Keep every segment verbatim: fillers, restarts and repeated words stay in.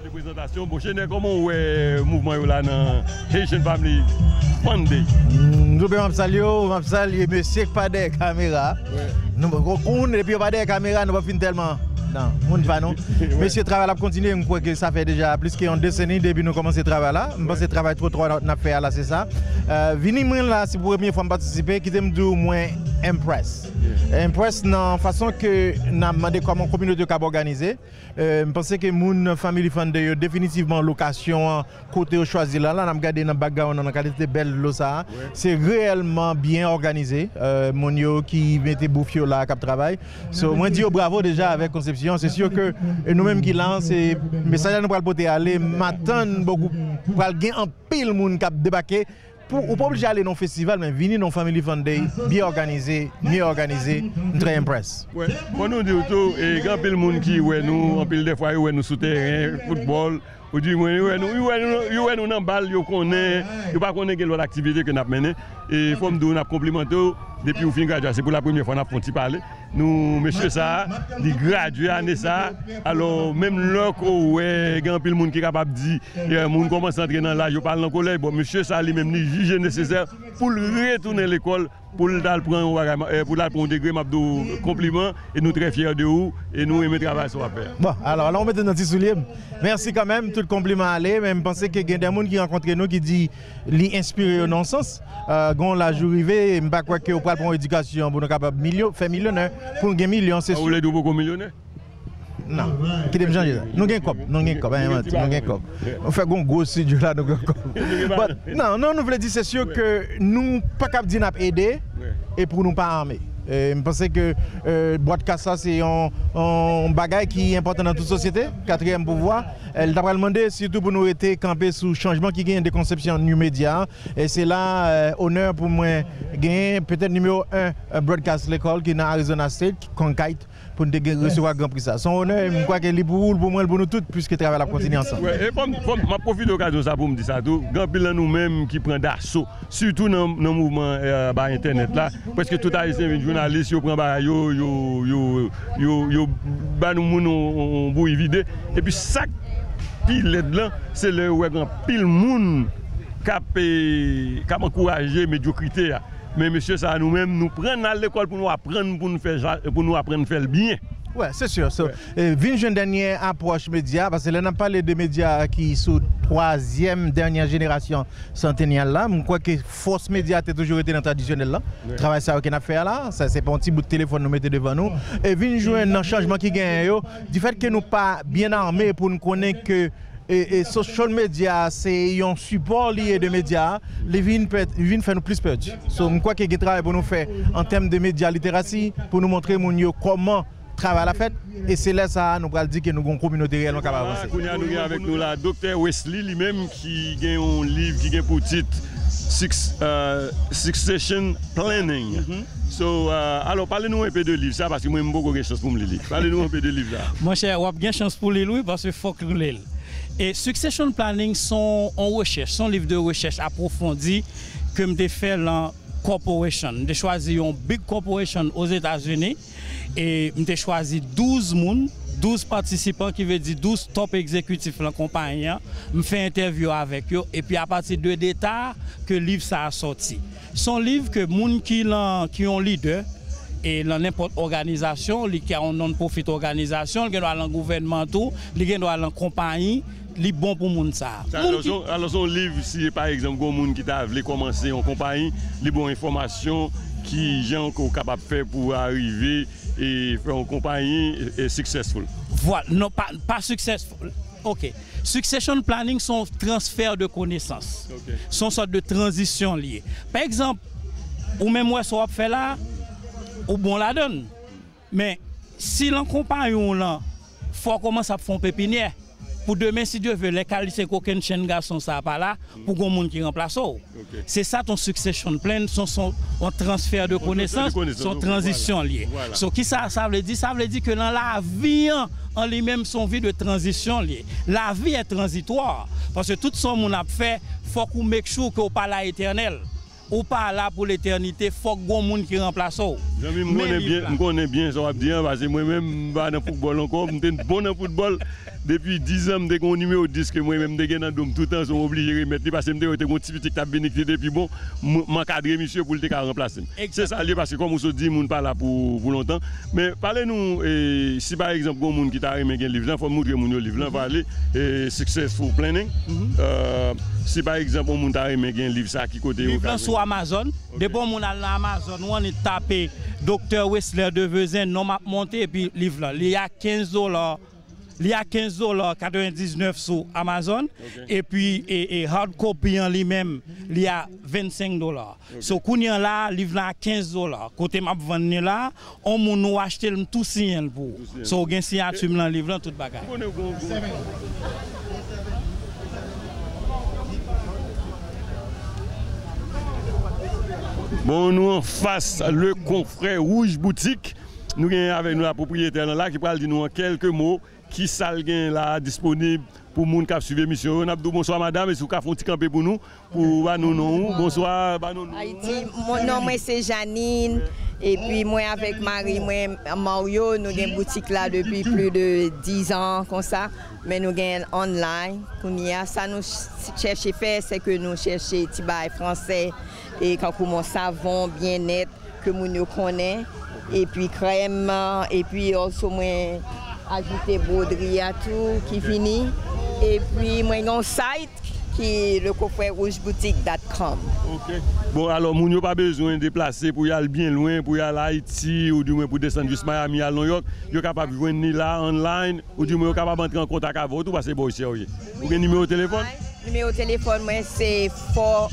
Prezantasyon, bon, Jenè, kòman w wè mouvman yo la nan Haitian Family Fun Day? M twouve m ap salye w, m ap salye mesye k pa dèyè kamera. Nou, ou, ou, depi yo pa dèyè kamera, nou p ap fin tèlman nan moun pa nou. Mesye, travay la ap kontinye, m kwè ke sa fè deja plis ke yon deseni depi nou kòmanse travay la. M panse travay twotwa n ap fè a la, se sa. Euh, vini mwen la, se premye fwa m patisipe, kite m di w mwen impress. Impress nan fason ke n ap mande kòman kominote yo kab òganize. Euh, m panse ke moun Family Fun Day yo definitivman lokasyon an kote yo chwazi la, la n ap gade nan background nan, nan kalite bèl dlo sa a. Se reyèlman byen òganize. Euh, moun yo ki mete bouf yo la k ap travay. So, mwen di yo bravo deja avèk konsepsyon. Se si ke, e nou menm ki la, se mesaj la nou pral pote ale. M atann bokou pral gen anpil moun k ap debake. Pou, ou pa oblije ale nan yon festival, men vini nan yon Family Fun Day, byen òganize, mye òganize, m trè impress. Wè, fò nou di w tou, e, gen anpil moun ki wè nou, anpil dèfwa yo wè nou sou tèren foutbòl, ou di mwen, yo wè nou, yo wè nou, yo wè nou nan bal, yo konnen, yo pa konnen gen lòt aktivite ke n ap mennen. E fò m di w, n ap konplimante w, depi w fin gradye, se pou la premyè fwa n ap fè yon ti pale. Nou, mesye sa a, li gradye ane sa a. Alò, menm lè ke w wè, gen anpil moun ki kapab di, e, moun kòmanse antre nan laj, yo pa al nan kolèj. Bon, mesye sa a, li menm, li jije nesesè pou l retounen lekòl, pou l t al pran yon bagay, e, pou l al pran yon degre, m ap di w konpliman, e nou trè fyè de ou, e nou renmen travay sa w ap fè a. Bon, alò, la, w mete m nan ti soulye m. Mèsi kanmenm, tout konpliman ale, men m panse ke gen de moun ki rankontre nou ki di, li enspire yo nan yon sans. Euh, gen yon laj ou rive, m pa kwè ke w pral pran yon edikasyon pou nou kapab milyo-, fè milyonè, pou n gen milyon, se si. Ou vle di w poko milyonè? Non. Kite m chanje sa. Nou gen kòb, nou gen kòb, pa gen manti, nou gen kòb. Nou fè gon gwo estidyo la, nou gen kòb. But, non, non, nou vle di, se si ke nou pa kab di n ap ede, e pou nou pa ame. E m panse ke, euh, broadcast sa, se yon, yon bagay ki enpòtan nan tout sosyete, katriyèm pouvwa. Eh, li ta pral mande sitou pou nou rete kanpe sou chanjman ki genyen de konsepsyon New Media. E se la, eh, onè pou mwen genyen petèt nimewo en, eh, broadcast lekòl ki nan Arizona State, Concite, pou n te gen, resevwa gran pri sa. Se yon onè, e m kwè ke li pou ou, li pou mwen, li pou nou tout, piske travay la ap kontinye ansanm. Wè, e fò m, fò m, m ap pwofite okazyon sa pou m di sa tou. Gen anpil nan nou menm ki pran daso sitou nan, nan mouvman, eh, ba entènèt la. Prèske tout Ayisyen vin jounalis, yo pran bagay yo, yo, yo, yo, yo ba nou moun yon, yon, yon bouyi vide. Epi sa k pi lèd lan, se lè yo wè gen anpil moun k ap, eh, k ap ankouraje medyokrite a. Men mesye sa a, nou menm, nou pran n al lekòl pou nou aprann, pou nou fè ja-, pou nou aprann fè l byen. Wè, se si. So, e, vin jwenn dènye apwòch medya, paske lè n ap pale de medya ki sou twazyèm dènye jenerasyon santenyal la, m kwè ke fòs medya te toujou rete nan tradisyonèl la. Travay sa yo ke n ap fè a la, sa se pa yon ti bout telefòn nou mete devan nou. E vin jwenn nan chanjman ki genyen yo, difèt ke nou pa byen ame pou n konnen ke e, e social media se yon sipò li ye de medya, li vin pè-, li vin fè nou plis pèdi. So, m kwè ke gen travay pou nou fè an tèm de medya literasi, pou nou montre moun yo kòman travay la fèt, e se lè sa a nou pral di ke nou gen yon kominote reyèlman k ap avanse. Kounye a nou gen avèk nou la Doktè Wesley, li menm ki gen yon liv ki gen pou tit Suc-, euh, Succession Planning. So, euh, alò, pale nou enpe de liv sa, paske mwen, m poko gen chans pou m li li. Pale nou enpe de liv la. Monchè, w ap gen chans pou li l, wi, paske fòk ou li l. E Succession Planning se yon, yon rechèch, se yon liv de rechèch apwofondi ke m te fè lan corporation. M te chwazi yon big corporation Ozetazini e m te chwazi douz moun, douz patisipan, ki vle di douz top egzekitif lan konpayi an. M fè entèvyou avèk yo epi apati de deta ke liv sa a sòti. Se yon liv ke moun ki lan, ki yon lidè, e lan nenpòt òganizasyon, li ka yon non-profit òganizasyon, li gen dwa lan gouvènman tou, li gen dwa lan konpayi, li bon pou moun sa a. Sa, alò, se yon, alò, se yon liv, si pa egzanp, gen yon moun ki ta vle kòmanse yon konpayi, li ba w enfòmasyon ki jan ke w kapab fè pou w arive e fè yon konpayi e, e successful. Vwala, non, pa, pa successful. Ok. Succession planning se yon transfè de konesans. Se yon sòt de tranzisyon li ye. Pa egzanp, ou menm wè sa w ap fè la, ou bon ladan l. Men, si lan konpayi w lan, fò w kòmanse ap fè yon pepinyè. Pou demen, si Dye ve, lè kalite kokennchenn gason sa a pa la, pou gon moun ki ranplase w. Se sa ton succession plan, se yon, se yon transfè de konesans, se yon tranzisyon li ye. So, kisa sa vle di? Sa vle di ke lan lavi an, an li menm, se yon vi de tranzisyon li ye. La vie est transitoire. Paske tout sa yon moun ap fè, fòk ou make sure ke w pa la etènèl. Ou pa la pou letènite, fòk gon moun ki ranplase w. Zanmi m, m konnen byen, m konnen byen sa w ap di an, paske mwen menm, m pa nan foutbòl ankò, m te bon nan foutbòl, Depi diz an, m te gen yon nimewo dis ke mwen menm m te gen nan do m toutan, se yon oblije remèt li, paske m te wè te gen yon ti pitit k t ap vini ki te pi bon, m, m ankadre misye pou l te ka ranplase m. Se sa l ye, paske kòm ou sot di, moun pa la pou, pou lontan. Men pale nou, e, si pa egzanp, gen yon moun ki ta renmen gen liv lan, fò m moutre moun yo liv lan, pale, e, Successful Planning. E, si pa egzanp, yon moun ta renmen gen liv sa, ki kote yo ka jwenn? Liv lan sou Amazon. Ok. Depi yon moun al nan Amazon, ou annik tape Doktè Wesler Devezen, non m ap monte, epi liv lan. Li a kenz dola. Li a kenz dola katrevendiznèf sou Amazon, epi, e, e, hard copy an li menm, li a vennsenk dola. So, kounye a la, liv la a kenz dola. Kote m ap vann li la, on moun ou achte l, m tou siyen l pou ou. So, ou gen siyati m nan liv lan, tout bagay. Bon, nou anfas Le Confrère Rouge Boutique. Nou gen avèk nou la pwopriyetè lan la ki pral di nou an kèlke mo kisa l gen la disponib pou moun k ap swiv emisyon yo. N ap di w bonswa, madanm, e si w ka fè yon ti kanpe pou nou, pou ba nou non ou. Bonswa, ba nou non ou. Ayiti, mon, non mwen se Janine, epi mwen avèk mari mwen, Mario, nou gen boutik la depi plis de diz an konsa, men nou gen online. Kounye a, sa nou ch-, chèche fè, se ke nou chèche ti bagay fransè, e kankou mon savon, byennèt, ke moun yo konnen, epi krèm, epi also mwen ajoute bwodri a tou ki vini, epi mwen gen yon site ki le confrère rouge boutique dot com. Ok. Bon, alò, moun yo pa bezwen deplase pou y al byen lwen, pou y al Ayiti, ou di mwen pou desann jis Miami, al New York, yo kapab jwenn li la, online, ou di mwen yo kapab antre an kontak avè w tou, paske bò isi a w ye. Ou gen nimewo telefòn? Nimewo telefòn mwen se four,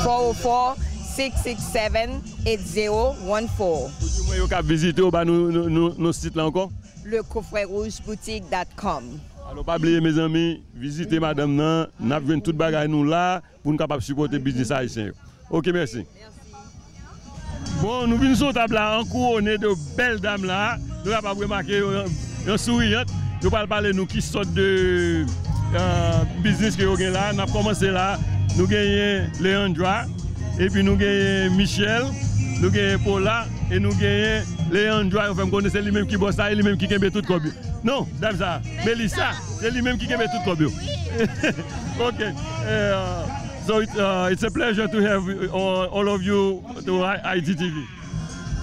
four oh four, six six seven, eight zero one four. Ou di mwen yo k ap vizite w, ba nou, nou, nou, nou sit la ankò? Le confrère rouge boutique dot com. Alò, pa bliye, mezanmi, vizite madanm nan, n ap jwenn tout bagay nou la pou n kapab sipòte biznis ayisyen yo. Ok, mèsi. Bon, nou vin sou tab la an kouwone de bèl dam la. Nou kapab remake yon, yon souriyant. Yo pral pale nou ki sòt de, euh, biznis ke yo gen la. N ap kòmanse la. Nou genyen Leandra, epi nou genyen Michel, nou genyen Paula, e nou genyen Leandra. Yo fè m konnen se li menm ki bòs la, e li menm ki kenbe tout kòb yo. Non, dam sa, Melissa, se li menm ki kenbe tout kòb yo. Ok. Eh, uh, so it, uh, it's a pleasure to have all, all of you to I- I G T V.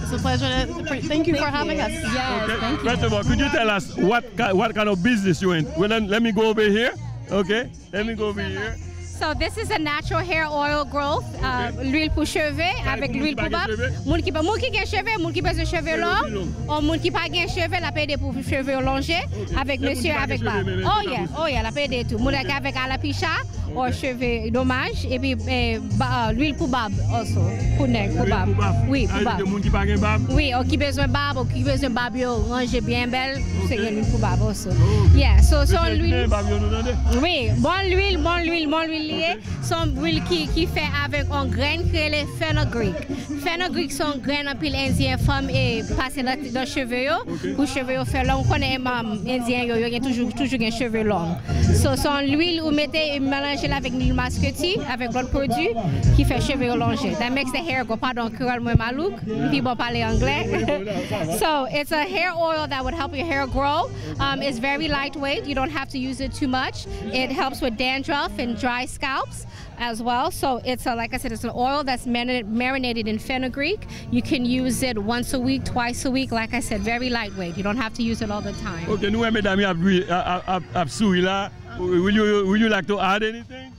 It's a pleasure. To, thank you for having us. Yes, okay. Thank you. First of all, could you tell us what ki- what kind of business you in? Well, then let me go over here. Okay, let me go over here. So this is a natural hair oil growth, uh, okay, lwil pou cheve, sa e avèk pou moun lwil ki pa pou gen bab. Cheve? Moun ki pa, moun ki gen cheve, moun ki bezwen cheve long, ou moun ki pa gen cheve, l ap ede pou cheve yo lonje, ok, avèk mesye, avèk bab. Oh yeah, oh yeah, l ap ede tou. Moun ki avèk alopecia, ou cheve domaj, epi, eh, ba- lwil pou bab also, pou nèg, pou bab. Lwil pou bab. Wi, pou bab. Sa vle di moun ki pa gen bab? Wi, ou ki bezwen bab, ou ki bezwen bab yo ranje byen bèl, se gen lwil pou bab also. Ok. Yeah, so, se yon lwil. Mesye ki gen bab yo, nou tande? Wi, bon lwil, bon lwil, bon lwil li ye. Ok. Se yon lwil ki, ki fè avèk yon grenn ki rele fenugreek. Fenugreek se yon grenn anpil Endyen, fanm, e pase nan, nan cheve yo, ok, pou cheve yo fè long. Ou konnen, um, Endyen yo, yo gen toujou, toujou gen cheve long. So, se yon lwil ou mete e melanje l avèk lwil masketi, avèk lòt pwodui ki fè cheve yo lonje. That makes the hair grow. Padon, kreyòl mwen malouk, m pi bon pale anglè. So, it's a hair oil that would help your hair grow. Um, it's very lightweight. You don't have to use it too much. It helps with dandruff and dry scalps as well. So it's a, like I said, it's an oil that's mari- marinated in fenugreek. You can use it once a week, twice a week. Like I said, very lightweight. You don't have to use it all the time. Ok, nou wè medam yo ap, ap, ap, ap souri la. Will you, will you like to add anything?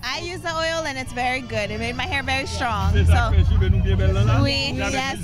I use the oil and it's very good. It made my hair very strong. Se sa k fè cheve nou byen bèl lan la? Wi, yes.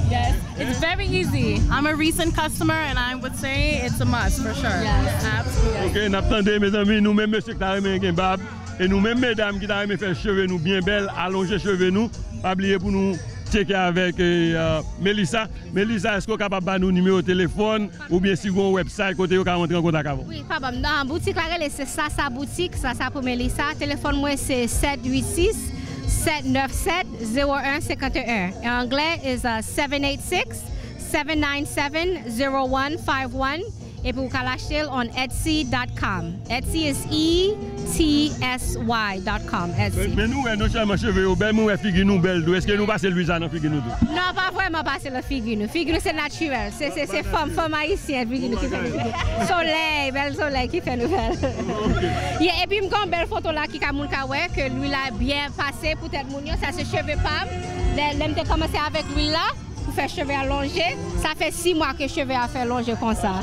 Yes. It's very easy. I'm a recent customer and I would say it's a must for sure. Yes. Absolutely. Ok, n ap tande, mezanmi, nou menm mesye ki ta renmen gen bab, e nou menm medam ki ta renmen fè cheve nou byen bèl, alonje cheve nou, pa bliye pou nou tcheke avèk, eh, uh, Melissa. Melissa, èske w kapab ba nou nimewo telefòn oubyen si gen yon website kote yo ka rantre an kontak avè w? Wi, pa bòm. Nan boutik la rele se Sasa Boutique, Sasa pou Melissa. Telefòn mwen se sèt uit sis, sèt nèf sèt, zewo en senkanteyen. An anglè is, uh, seven eight six, seven nine seven, zero one five one. Epi ou ka l achte l on etsy dot com. Etsy is E T S Y dot com. Etsy. Men nou wè non sèlman cheve yo bèl, men wè figi nou bèl tou. Èske nou pase lwil sa nan figi nou tou? Non, pa vrèman pase nan figi nou. Figi nou se natirèl. Se, se, se fanm, fanm ayisyen, figi nou ki fè nou bèl. Solèy, bèl solèy ki fè nou bèl. Yeah, epi m gen yon bèl foto la ki ka moun ka wè ke lwil la byen pase pou tèt moun yo. Sa se cheve pa m. Lè, lè m te kòmanse avèk lwil la, pou fè cheve a lonje. Sa fè sis mwa ke cheve a fè lonje konsa.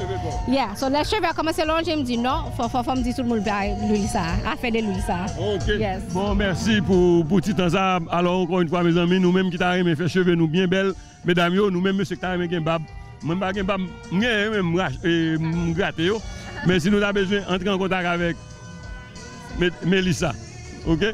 Yeah. So, lè cheve a kòmanse lonje, m di non, fò, fò, fò m di tout moun bay lwil sa, afè de lwil sa. Ok. Yes. Bon, mèsi pou, pou ti tan sa. Alò, ankò yon fwa, mezanmi, nou menm ki ta renmen fè cheve nou byen bèl, medam yo, nou menm mesye ki ta renmen gen bab, mwen m pa gen bab, m gen men m rach-, e, m grate yo. Men si nou ta bezwen antre an kontak avèk Me-, Melissa, ok?